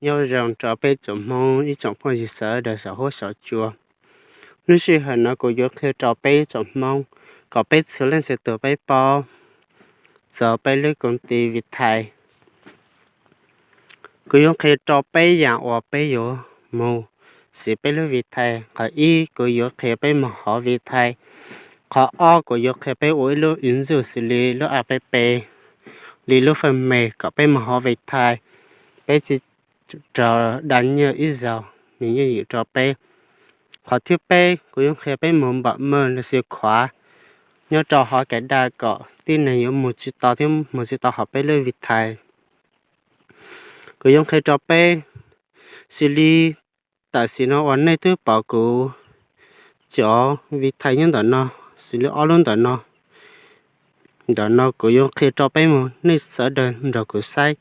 Nyob zoo rau peb tsoom Hmoob ib tsoom phooj ywg sawv daws saum huab saum cua. Lub sij hawm no kuv yuav qhia rau peb tsoom Hmoob kom peb txhua leej txhua tus peb paub txog peb lub koom tij Vitae. Kuv yuav qhia rau peb yaam uas peb yuav mus siv peb lub Vitae. Qhov ib, kuv yuav qhia peb mus hauv Vitae. Qhov ob, kuv yuav qhia peb ua ib lub ib ntxuj xws li lub app, li lub faj mes kom peb mus hauv Vitae, peb tsis raug da nyiaj ib zaug, nws yeej ywm rau peb. Qhov thib peb, kuv yuav qhia peb mus npam maj los sis khuav nyob rau hauv Kaim Daj kom tib neeg yuav mus tsis tau thiab mus tsis tau hauv peb lub Vitae. Kuv yuav qhia rau peb, xws li tam sim no uas nej twb pom kuv cov Vitae nyob ntawm no, xws li ob lub ntawm no. Ntawm no kuv yuav qhia rau peb mus, nej sawv daws nrog kuv saib.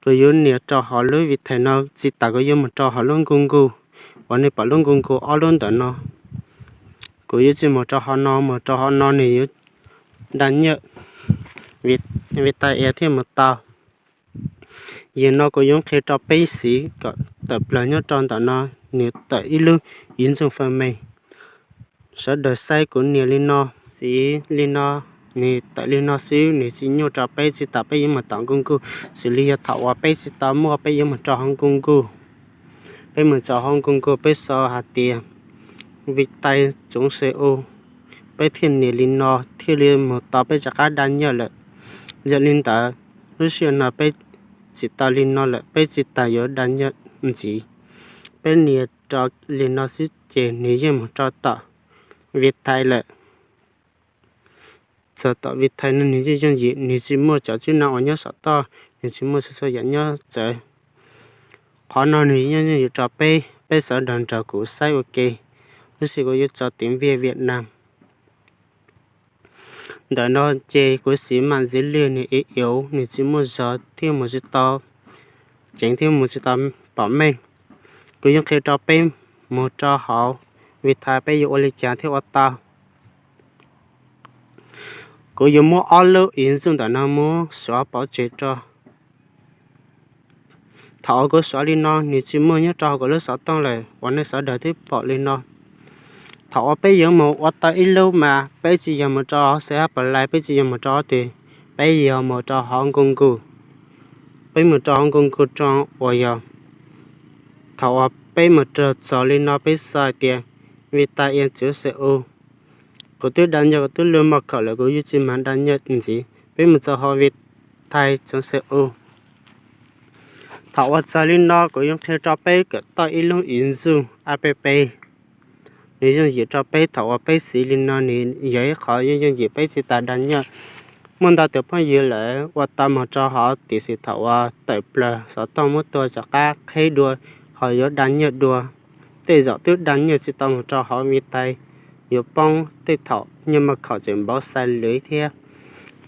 Kuv yuav nias rau hauv lub Vitae no tsis tas kuv yuav mus rau hauv lub Google, uas nej pom lub Google ob lub ntawm no. Kuv yuav tsis mus rau hauv no, mus rau hauv no nws yuav da nyiaj, Vitae Air thiaj mus tau. Yog no kuv yuav qhia rau peb siv kom tawm plaws nyob rau ntawm no, nws tawm ib lub ib ntxuj faj mes. Sawv daws saib kuv nias li no, siv li no, nws tawm li no xwb, nws tsis nyuaj rau peb tsis tas peb yuav mus tom Google. Xws li yog thaum uas peb tsis tau muaj peb yuav mus rau hauv Google, peb mus txog hauv Google peb sau hais tias Vitae tsoom C U, peb thiaj nias li no thiaj li mus tau, peb rov qab da nyiaj lawm. Yog li ntawd, lub sij hawm no peb tsis tau li no lawm, peb tsis tas yuav da nyiaj ntxiv. Peb nias rau li no xwb ces nws yeej mus rau tom Vitae lawm. Txog tom Vitae no nws yeej yooj yim, nws tsis muaj cov tswb no uas nyob saum toj, nws tsis muaj txhua txhua yam nyob txawv. Qhov no nws yeej yooj yim rau peb, peb sawv daws nrog kuv saib ua ke. Lub sij kuv yuav tso tiv npiaj Viaj Nam. Ntawm no ces kuv siv mam ntxiv li nws ib yauv, nws tsis muaj zog thiab mus tsis tau ceev thiab mus tsis tau pom meej. Kuv yuav qhia rau peb mus rau hauv Vitae peb yuav ua li cas thiaj ua tau. Kuv yuav muab ob lub ib ntxuj ntawm no muab suav pov tseg rau. Thaum uas kuv suav li no nws tsis muaj nyob rau hauv kuv lub xov tooj lawm uas nej sawv daws twb pom li no. Thaum uas peb yuav mus ua tau ib lub mas peb tsis yog mus rau hauv C H Play, peb tsis yog mus rau hauv twg, peb yog mus rau hauv Google. Peb mus rau hauv Google Chrome uas yog, thaum uas peb mus raws txog li no peb xaiv tias Vitae Air tsoom C U. Kuv twb da nyiaj, kuv twb lub maj khaum lawm, kuv yuav tsis mag da nyiaj ntxiv, peb mus txog hauv Vitae tsoom C U. Thaum uas txog li no kuv yuav qhia rau peb kawm tau ib lub ib ntxuj app. Nws yooj yim rau peb, thaum uas peb siv li no nws yog ib qhov yooj yim peb tsis tas da nyiaj. Muaj ntau tus phooj ywg lawv ua tau mus rau hauv tiam sis thaum uas tawm plaws xov tooj muab tua rov qab qheb dua, ho yuav da nyiaj dua. Tej zaum twb da nyiaj tsis tau mus rau hauv Vitae, yuav poob tej thaum nyiaj maj khaum tseem npauv xais lwm thiab.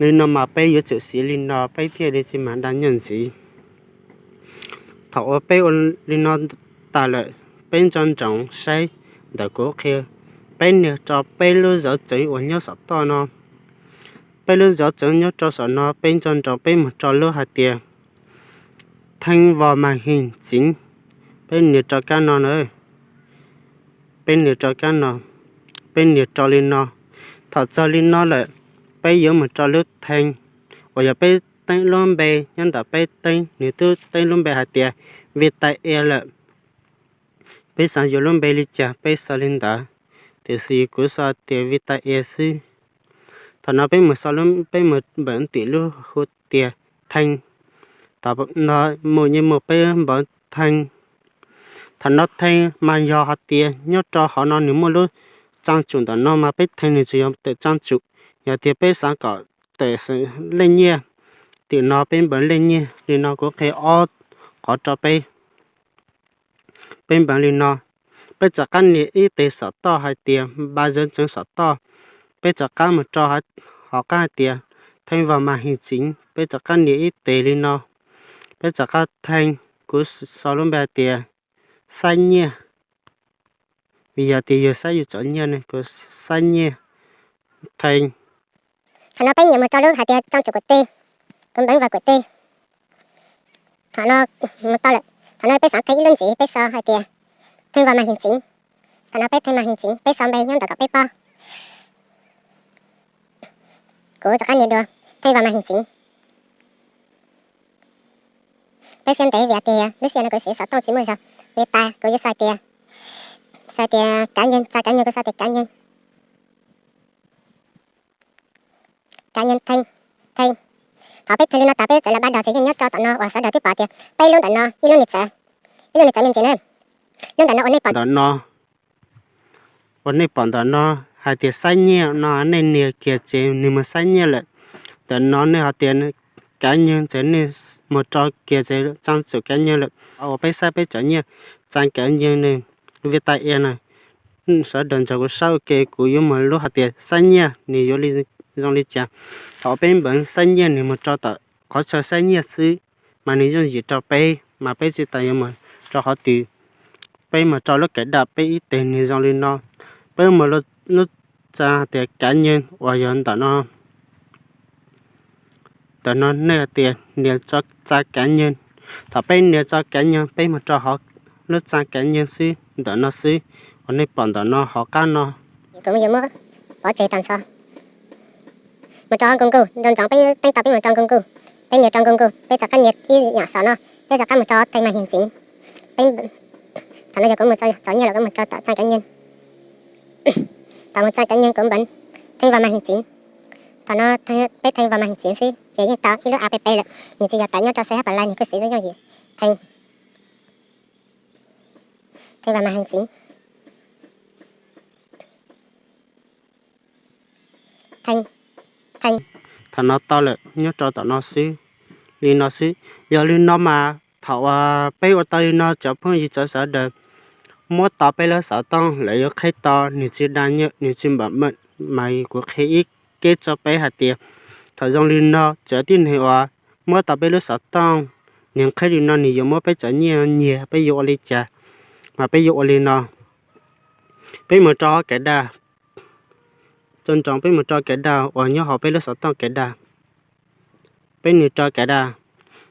Li no mas peb yuav tsum siv li no peb thiaj li tsis mag da nyiaj ntxiv. Thaum uas peb ua li no tas lawm, peb nco ntsoov saib ntawm kuv qhia. Peb nias rau peb lub zauv txwv uas nyob saum toj no. Peb lub zauv txwv nyob rau saum no, peb nco ntsoov peb mus rau lub hais tias theej vos mas his txiv. Peb nias rau kab no na. Peb nias rau kab no. Peb nias rau li no. Thaum txog li no lawm, peb yuav mus rau lub theej uas yog peb teeb lub npe nyob ntawm peb teeb, nws twb teeb lub npe hais tias Vitae Air lawm. Peb xav yuav lub npe li cas peb sau li ntawd, tiam sis kuv sau tias Vitae Air xwb. Thaum no peb mus sau, peb mus npawm tim lub hu tias theej. Thaum no mus yeej mus peb npawm theej. Thaum no theej mas yog hais tias nyob rau hauv no nws muaj lub tsab tsum ntawm no mas peb theej nws tsuas yog tawm tsab tsum. Yog tias peb xav kom tawm leej nyiaj, tim no peb npawm leej nyiaj. Li no kuv qhia ob qhov rau peb. Peb npawm li no, peb rov qab nias ib tes saum toj hais tias npaj zawv txeev saum toj. Peb rov qab mus rau hauv qab hais tias theej vos mas his txiv, peb rov qab nias ib tes li no. Peb rov qab theej, kuv sau lub npe hais tias xab nyiaj, vim yog tias yus xab yus cov nyiaj ne, kuv xab nyiaj, theej. Thaum no peb nias mus rau lub hais tias tsab tsum kuv teg, kuv npawm vas kuv teg. Thaum no mus tau lawm. Thaum no peb xav theej ib lub ntxiv, peb sau hais tias theej vas mas his ntxiv. Thaum no peb theej mas his ntxiv, peb sau npe nyob ntawm kom peb paub. Kuv rov qab nias dua, theej vas mas his ntxiv. Peb siab ntev vim tias lub sij hawm no kuv siv xov tooj tsis muaj zog, vim tas kuv yuav sau tias, sau tias cá nhân, tsa cá nhân, kuv sau tias cá nhân. Cá nhân theej, theej. Thaum peb theej li no tas peb txawm los pab dog ces yeej nyob rau tom no uas sawv daws twb pom tias peb lub ntawm no ib lub nws txawv, ib lub nws txawv me ntsis na. Lub ntawm no uas nej pom ntawm no, uas nej pom ntawm no hais tias xab nyiaj no nej nias kiag ces nws mus xab nyiaj lawm. Ntawm no nej hais tias cá nhân ces nej mus rau kiag ces tsa tsum cá nhân lawm. Uas peb saib peb cov nyiaj tsa cá nhân nws, vim tas ias na, sawv daws nrog kuv saib ua ke, kuv yuav mus lub hais tias xab nyiaj nws yuav zoo li cas. Thaum peb npeev xab nyiaj nws mus rau tom qhov chaw xab nyiaj xwb, mas nws yooj yim rau peb mas peb tsis tas yuav mus rau qhov twg. Peb mus rau lub cài đặt peb ib teg nws zoo li no. Peb mus lub tsa tias cá nhân uas yog ntawm no. Ntawm no nej tias nias tsa cá nhân. Thaum peb nias tsa cá nhân peb mus rau hauv lub tsa cá nhân xwb ntawm no xwb, uas nej pom ntawm no hauv qab no. Kuv yuav muab pov tseg tag nrho. Mus rau Google, nco ntsoov peb teeb tau peb mus rau Google. Peb nias rau Google, peb rov qab nias ib yam xov no, peb rov qab mus rau theej mas his ntxiv. Thaum no yog kuv mus tso nyiaj los kuv mus rau tom tsa cá nhân. Thaum mus tsa cá nhân kuv npeev theej vas mas his ntxiv. Thaum no peb theej vas mas his ntxiv xwb ces yeej tau ib lub app lawm, nws tsis yog tas nyob rau C H Play nws kuj siv zoo yooj yim. Theej, theej vas mas his ntxiv. Theej, theej. Thaum no tau lawm, nyob rau tom no xwb, li no xwb. Yog li no mas thaum uas peb ua tau li no cov phooj ywg txawv sawv daws muab tau peb lub xov tooj lawv yuav qhib tau, nws tsis da nyiaj nws tsis npam meej, mas kuv qhia ib keb tso peb hais tias thaum zoo li no cov tib neeg uas muab tau peb lub xov tooj, nws qhib li no nws yuav muab peb cov nyiaj nyiag, peb yuav ua li cas? Mas peb yuav ua li no, peb mus rau hauv cài đặt, nco ntsoov peb mus rau cài đặt uas nyob hauv peb lub xov tooj cài đặt. Peb nias rau cài đặt,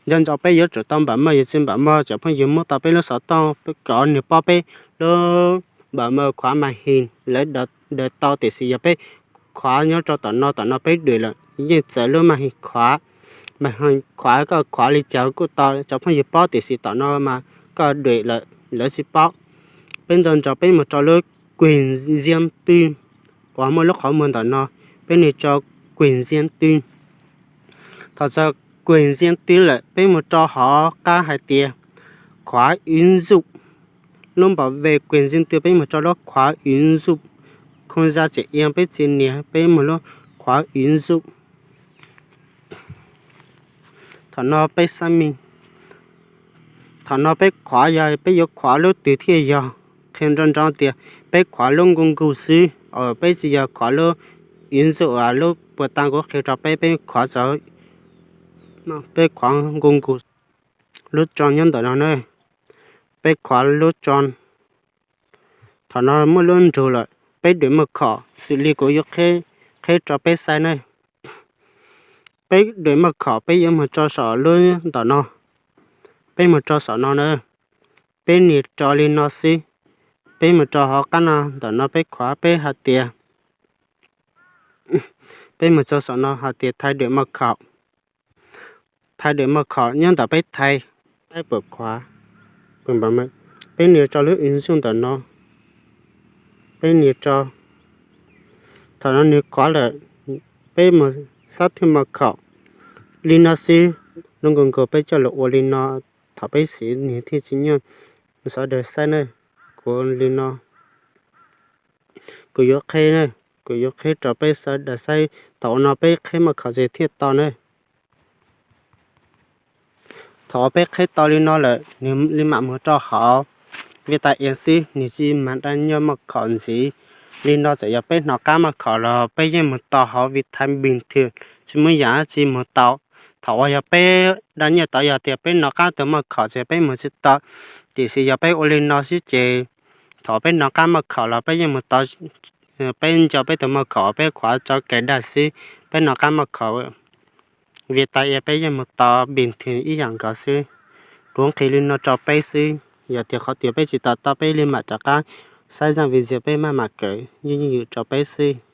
nco ntsoov peb yuav tsum tau npam meej, yog tsis npam meej cov phooj ywg muab tau peb lub xov tooj kom nws poob peb lub npam meej khuav màn hình lawv daws tau, tiam sis yog peb khuav nyob rau tom no, tom no peb đuổi lawm yeej txawv lub màn hình khuav. Màn hình khuav koj khuav li cas kuj tau, cov phooj ywg paub, tiam sis tom no mas koj đuổi lawm lawv tsis paub. Peb nco ntsoov peb mus rau lub quyền riêng tư uas muaj lub qhov muag ntawm no, peb nias rau quyền riêng tư. Thaum txog quyền riêng tư lawm peb mus rau hauv qab hais tias khóa ứng dụng. Lub npam ve quyền riêng tư peb mus rau lub khóa ứng dụng. Không gian tseem iab peb tsis nias, peb mus lub khóa ứng dụng. Thaum no peb xác minh, thaum no peb khuav yog peb yuav khuav lub twg thiaj yog. Qhia nco ntsoov tias peb khuav lub Google xwb, peb tsis yog khuav lub ứng dụng, lub puas tau kuv qhia rau peb, peb khuav txog, peb khuav Google, lub Chrome nyob ntawm no na, peb khuav lub Chrome. Thaum no muaj lub nrug lawm, peb đuổi mật khẩu xws li kuv yuav qhib rau peb saib na. Peb đuổi mật khẩu peb yuav mus rau saum lub ntawm no, peb mus rau saum no na, peb nias rau li no xwb. Peb mus rau hauv qab no, ntawm no peb khuav peb hais tias, peb mus rau saum no hais tias thay đổi mật khẩu. Thay đổi mật khẩu nyob ntawm peb thay, peb puas khuav, peb nias rau lub ứng dụng ntawm no, peb nias rau. Thaum no nws khuav lawm, peb mus xác thực mật khẩu. Li no xwb, lub Google peb coj los ua li no, thaum peb siv nws thiaj tsis nyuaj. Sawv daws saib na, kuv li no, kuv yuav qhib, kuv yuav qhib rau peb sawv daws saib, thaum ua no peb qhib mật khẩu ces thiaj tau na. Thaum uas peb qhib tau li no lawm, nws li mam mus rau hauv Vitae xwb, nws tsis mag da nyiaj mật khẩu ntxiv. Li no txawm yog peb hnov qab mật khẩu los peb yeej mus tau hauv Vitae bình thường, tsis muaj yam dab tsi mus tau. Thaum uas yog peb da nyiaj tod yog tias peb hnov qab tus mật khẩu ces peb mus tsis tau, tiam sis yog peb ua li no xwb ces thaum peb hnov qab mật khẩu los peb yeej mus tau, peb nco peb tus mật khẩu peb khuav tso cài đặt xwb, peb hnov qab mật khẩu Vitae peb yeej mus tau bình thường ib yam nkaus xwb. Kuv nqhis li no rau peb xwb, yog tias qhov twg peb tsis to taub peb li mam rov qab saib zaj video peb maj mam kawm yeej yeej ywm rau peb xwb.